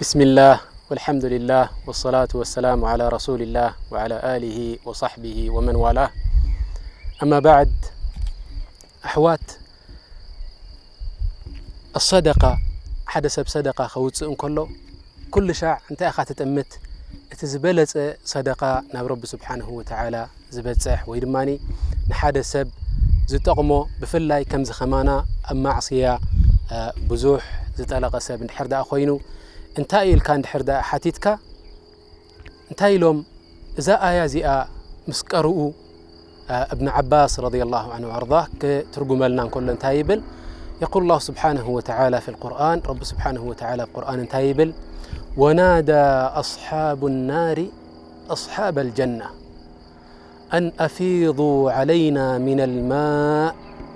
بسم الله والحمد لله والصلاة والسلام على رسول الله وعلى آله وصحبه ومن والاه. أما بعد، أحوات الصدقة، ሓደ ሰብ ሰደቃ ከውፅእ እንከሎ ኩሉ ሻዕ እንታይ ኢኻ ትጥምት? እቲ ዝበለፀ ሰደቃ ናብ ረቢ ስብሓንሁ ወተዓላ ዝበፅሕ ወይ ድማ ንሓደ ሰብ ዝጠቕሞ፣ ብፍላይ ከምዚ ከማና ኣብ ማዕስያ ብዙሕ ዝጠለቐ ሰብ እንድሕር ደኣ ኮይኑ፣ እንታይ ኢልካ እንድሕር ደኣ ሓቲትካ፣ እንታይ ኢሎም እዛ ኣያ እዚኣ ምስ ቀርኡ፣ እብን ዓባስ ረዲየላሁ ዐንሁ ወኣርዳህ ክትርጉመልና እንከሎ እንታይ ይብል? يقول الله سبحانه وتعالى في القرآن، ረቢ ስብሓንሁ ወተዓላ ኣብ ቁርኣን እንታይ ይብል? ونادى أصحاب النار أصحاب الجنة أن أفيضوا علينا من الماء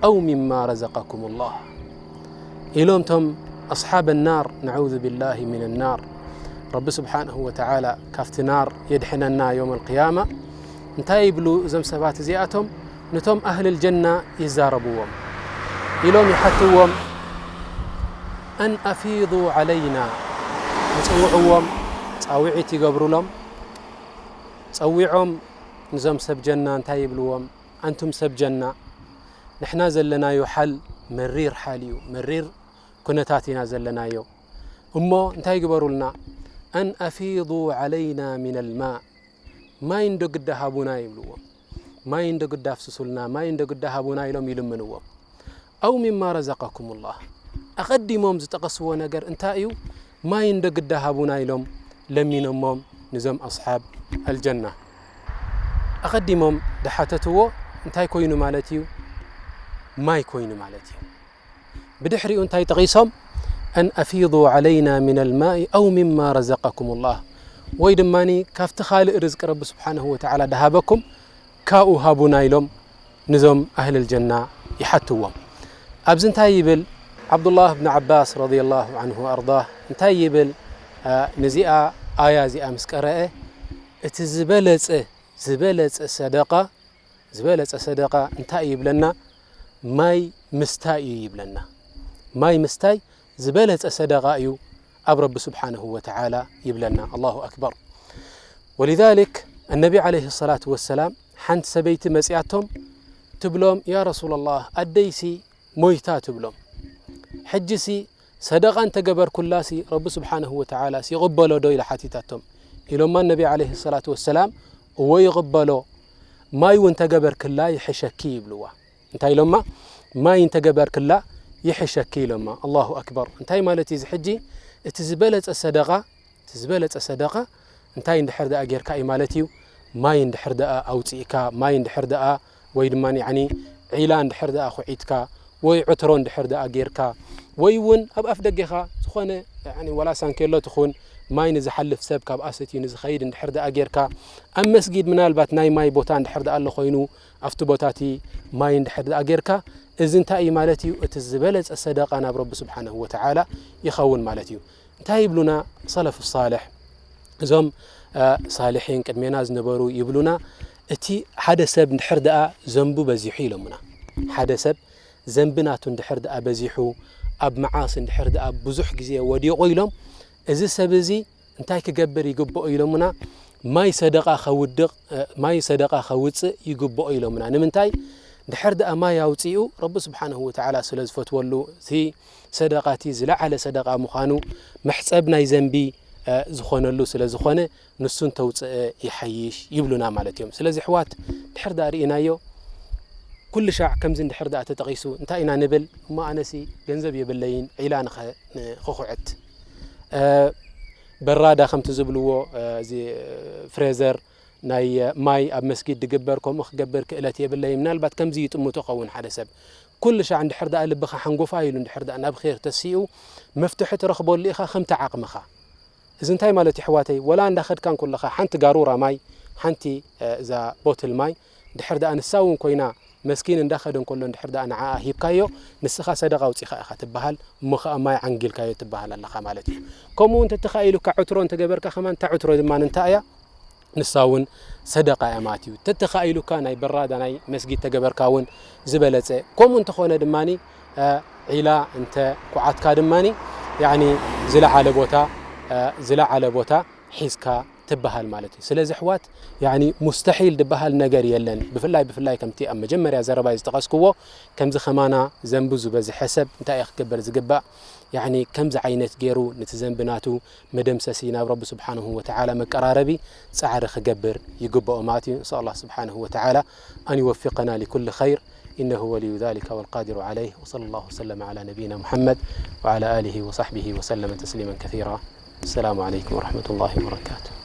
أو مما رزقكم الله ኢሎም እቶም ኣስሓብ ናር፣ ነዑዙ ቢላሂ ሚን ናር። ረቢ ስብሓንሁ ወተዓላ ካብቲ ናር የድሕነና ዮም ኣልቅያማ። እንታይ ይብሉ እዞም ሰባት እዚኣቶም? ነቶም ኣህል ጀና ይዛረብዎም ኢሎም ይሓትዎም፣ ኣን ኣፊዱ ዓለይና፣ ይፅውዕዎም፣ ፃውዒት ይገብሩሎም። ፀዊዖም ንዞም ሰብ ጀና እንታይ ይብልዎም? ኣንቱም ሰብ ጀና፣ ንሕና ዘለናዮ ሓል መሪር ሓል እዩ፣ መሪር ኩነታት ኢና ዘለናዮ። እሞ እንታይ ግበሩልና? ኣን ኣፊዱ ዓለይና ሚን ኣልማእ፣ ማይ እንዶ ግዳ ሃቡና ይብልዎም። ማይ እንዶ ግዳ ኣፍስሱልና፣ ማይ እንዶ ግዳ ሃቡና ኢሎም ይልምንዎም። ኣው ሚማ ረዘቀኩም ላህ፣ ኣቐዲሞም ዝጠቐስዎ ነገር እንታይ እዩ? ማይ እንዶ ግዳ ሃቡና ኢሎም ለሚኖሞም ንዞም ኣስሓብ ኣልጀና። ኣቐዲሞም ድሓተትዎ እንታይ ኮይኑ ማለት እዩ? ማይ ኮይኑ ማለት እዩ። ብድሕሪኡ እንታይ ጠቒሶም? ኣን ኣፊዱ ዓለይና ሚን ኣልማኢ ኣው ሚማ ረዘቀኩም ላህ፣ ወይ ድማ ካብቲ ካልእ ርዝቂ ረቢ ስብሓንሁ ወተዓላ ድሃበኩም ካብኡ ሃቡና ኢሎም ንዞም ኣህል ጀና ይሓትዎም። ኣብዚ እንታይ ይብል? ዓብዱላህ ብን ዓባስ ረዲየላሁ ዐንሁ ወኣርዳህ እንታይ ይብል? ነዚኣ ኣያ እዚኣ ምስ ቀረአ፣ እቲ ዝበለጸ፣ ዝበለጸ ሰደቃ፣ ዝበለጸ ሰደቃ እንታይ እዩ ይብለና? ማይ ምስታይ እዩ ይብለና። ማይ ምስታይ ዝበለጸ ሰደቃ እዩ ኣብ ረቢ ስብሓንሁ ወተዓላ ይብለና። ኣላሁ ኣክበር። ወሊዛሊክ፣ ኣነቢ ዓለይሂ ሰላቱ ወሰላም፣ ሓንቲ ሰበይቲ መጺኣቶም ትብሎም፣ ያ ረሱላላህ፣ ኣደይሲ ሞይታ ትብሎም። ሕጂሲ ሰደቓ እንተገበርኩላሲ ረቢ ስብሓንሁ ወተዓላስ ይቕበሎ ዶ? ኢላ ሓቲታቶም። ኢሎማ ነቢ ዓለይሂ ሰላቱ ወሰላም፣ እወ ይቕበሎ፣ ማይ እውን እንተገበርክላ ይሕሸኪ ይብልዋ። እንታይ ኢሎማ? ማይ እንተገበርክላ ይሕሸኪ ኢሎማ። ኣላሁ ኣክበር። እንታይ ማለት እዩ እዚ ሕጂ? እቲ ዝበለጸ ሰደቓ፣ እቲ ዝበለጸ ሰደቓ እንታይ እንድሕር ደኣ ጌርካ እዩ ማለት እዩ? ማይ እንድሕር ደኣ ኣውጺእካ፣ ማይ እንድሕር ደኣ፣ ወይ ድማ ያኒ ዒላ እንድሕር ደኣ ኩዒትካ፣ ወይ ዕትሮ እንድሕር ደኣ ጌርካ፣ ወይ እውን ኣብ ኣፍ ደገኻ ዝኾነ ያኒ ዋላ ሳንኬሎ ትኹን ማይ ንዝሓልፍ ሰብ ካብ ኣሰትዩ ንዝኸይድ እንድሕር ደኣ ጌርካ፣ ኣብ መስጊድ ምናልባት ናይ ማይ ቦታ እንድሕር ደኣ ኣሎ ኮይኑ፣ ኣብቲ ቦታ እቲ ማይ እንድሕር ደኣ ጌርካ፣ እዚ እንታይ እዩ ማለት እዩ? እቲ ዝበለጸ ሰደቓ ናብ ረቢ ስብሓንሁ ወተዓላ ይኸውን ማለት እዩ። እንታይ ይብሉና ሰለፍ ሳልሕ? እዞም፣ እ፣ ሳልሒን ቅድሜና ዝነበሩ ይብሉና፣ እቲ ሓደ ሰብ እንድሕር ደኣ ዘንቡ በዚሑ ኢሎምና። ሓደ ሰብ ዘንቢ ናቱ እንድሕር ደኣ በዚሑ፣ ኣብ መዓስ እንድሕር ደኣ ብዙሕ ግዜ ወዲቑ ኢሎም፣ እዚ ሰብ እዚ እንታይ ክገብር ይግብኦ ኢሎምና? ማይ ሰደቓ ከውድቕ፣ እ፣ ማይ ሰደቓ ከውጽእ ይግብኦ ኢሎምና። ንምንታይ? ድሕር ደኣ ማይ ኣውጺኡ ረቢ ስብሓንሁ ወተዓላ ስለ ዝፈትወሉ፣ እቲ ሰደቓ እቲ ዝለዓለ ሰደቓ ምዃኑ፣ መሕጸብ ናይ ዘንቢ፣ እ፣ ዝኾነሉ ስለ ዝኾነ፣ ንሱ እንተውጽአ ይሓይሽ ይብሉና ማለት እዮም። ስለዚ ኣሕዋት፣ ድሕር ደኣ ርኢናዮ፣ ኩሉ ሻዕ ከምዚ እንድሕር ደኣ ተጠቒሱ እንታይ ኢና ንብል? እሞ ኣነሲ ገንዘብ የብለይን ዒላ ንኸ-፣ ንኽኹዕት፣ እ፣ በራዳ ከምቲ ዝብልዎ፣ እ፣ እዚ ፍሬዘር ናይ፣ እ፣ ማይ ኣብ መስጊድ ድግበር፣ ከምኡ ክገብር ክእለት የብለይን። ምናልባት ከምዚ ይጥምቶ ኸውን ሓደ ሰብ። ኩሉ ሻዕ እንድሕር ደኣ ልብኻ ሓንጎፋይ ኢሉ እንድሕር ደኣ ናብ ኼር ተሲኡ፣ መፍትሒ ትረኽበሉ ኢኻ ከምቲ ዓቕምኻ። እዚ እንታይ ማለት እዩ ኣሕዋተይ? ወላ እንዳኸድካ እንከለኻ ሓንቲ ጋሩራ ማይ፣ ሓንቲ፣ እ፣ እዛ ቦትል ማይ፣ ድሕር ደኣ ንሳ እውን ኮይና መስኪን እንዳኸደ እንከሎ እንድሕር ደኣ ንዓኣ ሂብካዮ፣ ንስኻ ሰደቓ ኣውጺኻ ኢኻ ትበሃል፣ እሞ ኸኣ ማይ ዓንጊልካዮ ትበሃል ኣለኻ ማለት እዩ። ከምኡ እውን እንተተኻኢሉካ ዕትሮ እንተገበርካ ከማን፣ እታ ዕትሮ ድማ እንታይ እያ? ንሳ እውን ሰደቓ እያ ማለት እዩ። ተተኻኢሉካ ናይ በራዳ ናይ መስጊድ ተገበርካ እውን ዝበለጸ። ከምኡ እንተኾነ ድማኒ፣ እ፣ ዒላ እንተ ኩዓትካ ድማኒ፣ ያኒ ዝለዓለ ቦታ ዝለዓለ ቦታ ሒዝካ ትበሃል ማለት እዩ። ስለዚ ኣሕዋት፣ ያኒ ሙስተሒል ዝበሃል ነገር የለን። ብፍላይ ብፍላይ ከምቲ ኣብ መጀመርያ ዘረባይ ዝጠቐስክዎ፣ ከምዚ ከማና ዘንቡ ዝበዝሐ ሰብ እንታይ እዩ ክገብር ዝግባእ? ያኒ ከምዚ ዓይነት ገይሩ ነቲ ዘንቢ ናቱ መደምሰሲ፣ ናብ ረቢ ስብሓንሁ ወተዓላ መቀራረቢ ጻዕሪ ክገብር ይግብኦ ማለት እዩ። نسأل الله سبحانه وتعالى أن يوفقنا لكل خير، إنه ولي ذلك والقادر عليه. وصلى الله وسلم على نبينا محمد وعلى آله وصحبه وسلم تسليما كثيرا. السلام عليكم ورحمة الله وبركاته.